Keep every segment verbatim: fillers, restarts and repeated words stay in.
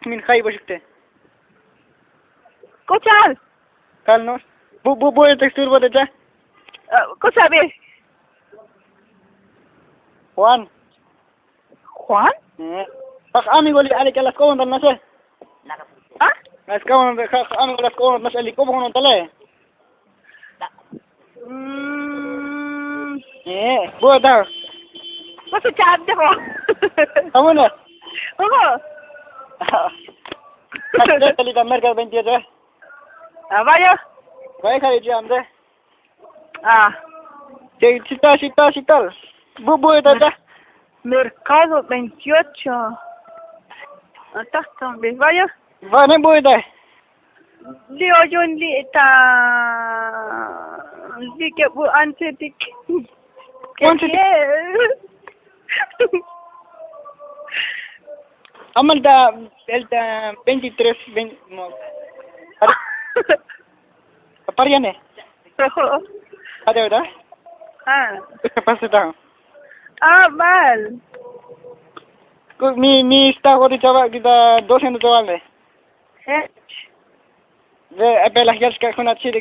Min jay boxuk te. Kuchal. Kal no. Bu bu bu textur bo te cha. Kuchabi. Juan. Juan. Ak amigo li ali ke las kobo no se. Ah? Las kobo no, ak amigo las kobo no se li kobo no tale. Mm. Eh, buena. Pues echar de ho. Vámonos. Ojo. Salida mercado veintiocho. Ah, vaya. Vaya, Cali, ya, hombre. Ah. Te chita chita chita. Bu bu ta ta. Mercado veintiocho. Ata también. Vaya. Vaya, bu ta. Li oyun li ta. Li ke bu antetik. Antetik. Amal da el da veintitrés, veinte, no. Pariane. Ojo. Ade verdad? Ah. Pasa ta. Ah, mal. Mi mi sta hori chava kita doscientos chavales. Ve, e, pe la hiel chka jun achil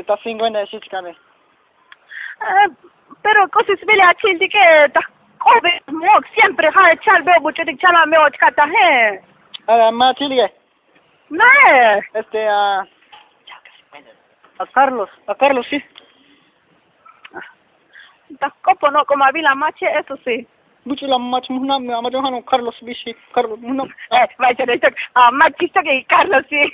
ta cincuenta y seis chka ve. Pero k'usi sbili achil ti ke ta k'obe mok siempre ja chal veo buch'utik chala meo chka ta je. Ara ma achil ke. Nae. Este a a Carlos, a Carlos sí. Ta k'opo no k'oma bila mache eso sí. Buch'u la mach mujnab, a mach mujnab Carlos bixi, Carlos mujnab. Vaychane chok a mach chok y Carlos sí.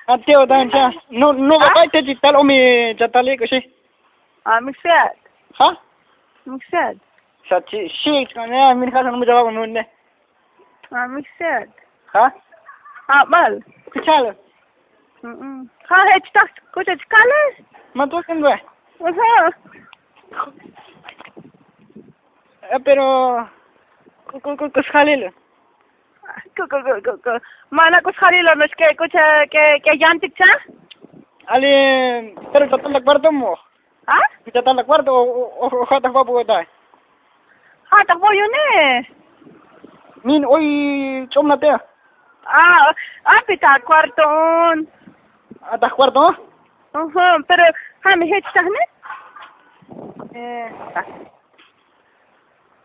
A teo dan cha no no va te chi tal o mi cha tal ko shi. A mi set. Ha? Mi set. Sa chi shi kan ya mi ka no mi jawab no ne. A mi set. Ha? A mal. Kuchalo. Ja hech taj kuchach kale. Ma tu ken ve. Ajá. Pero ku ku ku sjalilo. Ku ku ku ku ku. Mana ku sjalilo no es que kucha ke ke yantik cha. Ali pero total de acuerdo mo. A? Kucha tal de acuerdo o o ja ta va puedo. Ja ta voy yo ne. Min oy ch'om na te. A a pita cuarto on. A ta cuarto. Ojo, pero ja mi hech taj ne.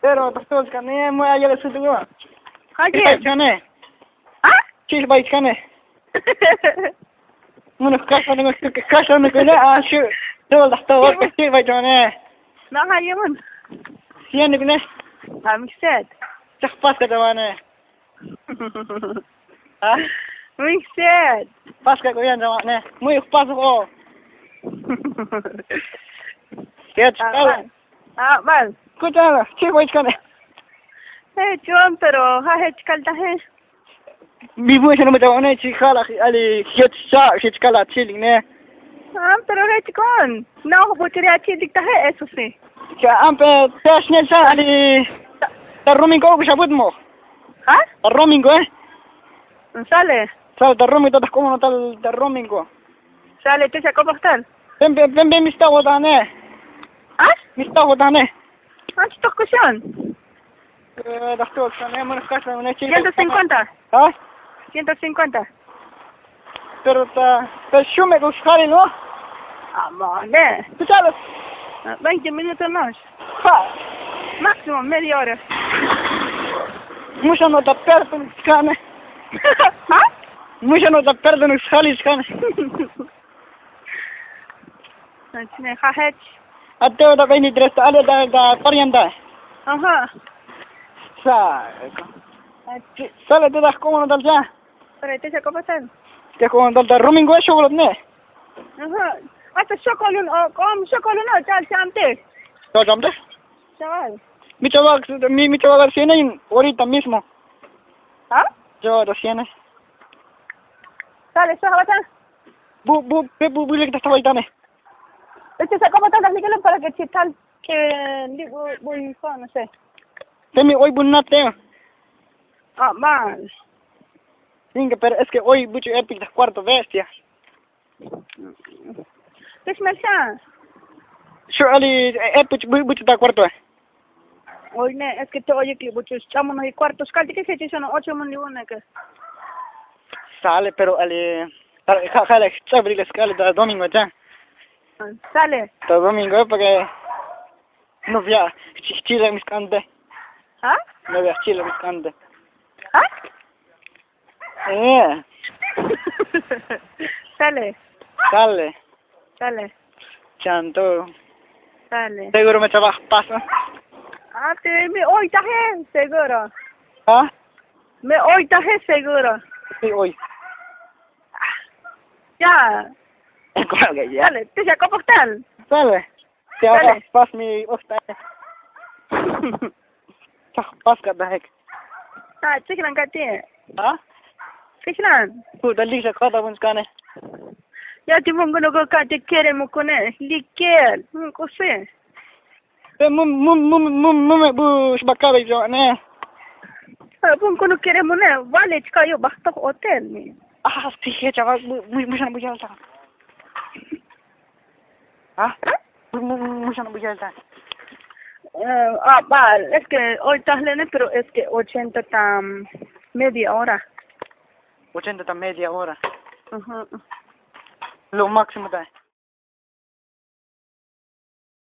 Pero ta tos ka ne mo ayer su tu. Ayer. Chane. A? Chil bay chane. Bueno, kasa no kasa no kasa a shu. Tol da tol ka chil bay chane. Na ha yemen. Sien ne. A mi set. Chak pas ka tawane. Ha? Mi set. Pas ka ko yan tawane. Muy pas ko. Kaya chal. A mal. Kuchalo, chi voy chkane. He chon pero ha he chkal ta he. Mi bu he no me tawane chi jala ali hiet sa hiet kala chiling ne. Ah, pero he chkon. No, bu chiri a chilik ta he eso sí. Ka ampe tasne sa ali. Ta romingo ko shabut mo. Ha? Ta romingo eh. Sale. Sale ta romingo ta como no tal ta romingo. Sale te sa como tal. Ven ven ven ven mi sta votane. Ha? Mi sta votane. Antes tok kusión. Ciento cincuenta. Ha? Ciento cincuenta. Pero ta ta shume ko sali no. Amale. Kuchalo. Veinte minutos más. Ha. Máximo media hora. Mucho no ta perdon skane. Ha? Mucho no ta perdon sali skane. Chine jajech. Ateo ta veintitrés ta ale ta ta parienta. Ajá. Sa. Sale te ta como no tal ya. Pero te se como tal. Te como tal ta romingo eso lo ne. Ajá. Hasta chocolate o com chocolate no tal chamte. Tal chamte. Chaval. Mi chaval mi mi chaval cien ahorita mismo. ¿Ah? Yo recién. Sale, eso va a Bu bu pe bu bu le kita tawai tane. Este se como tan ni que para que chital que ni bu bu no sé. Temi oy bu nate. Ah, mal. Singa pero es que oy bucho epic da cuarto bestia. Te smelsa. Sho ali epic bu bucho da cuarto. Oy ne, es que te oyik li buchus ch'amun y cuarto xkaltike jechichon ocho mun li une ke. Sale, pero ali ja' ja' la xtz'abrik la sk'al ta domingo cha. Sale. Ta domingo porque no via chila mis cante. ¿Ah? No via chila mis cante. ¿Ah? Eh. Sale. Sale. Sale. Chanto. Sale. Seguro me trabaja pasa. Ah, te me oy taje seguro. ¿Ah? Me oy taje seguro. Sí, oy. Ya. ¿Cuál que ya? Sale, te ya copo tal. Sale. Te ya pas mi osta. Pas ka dahek. Ah, chiklan kati. ¿Ah? Chiklan. Puta lisa kota bun skane. Ya ti mun kuno ko kati kere mu kune. Likel. Mun kuse. Pe mun mun mun mun mun bu shbakabe yo ne. Mun kuno kere mu ne. Vale chika yo baktok hotel ni. Ah, sí, sí, chaval, muy muy muy muy alta. ¿Ah? Muy muy muy muy alta. Eh, ah, vale, es que hoy está lene, pero es que ochenta tam media hora. Ochenta tam media hora. Ajá. Lo máximo está.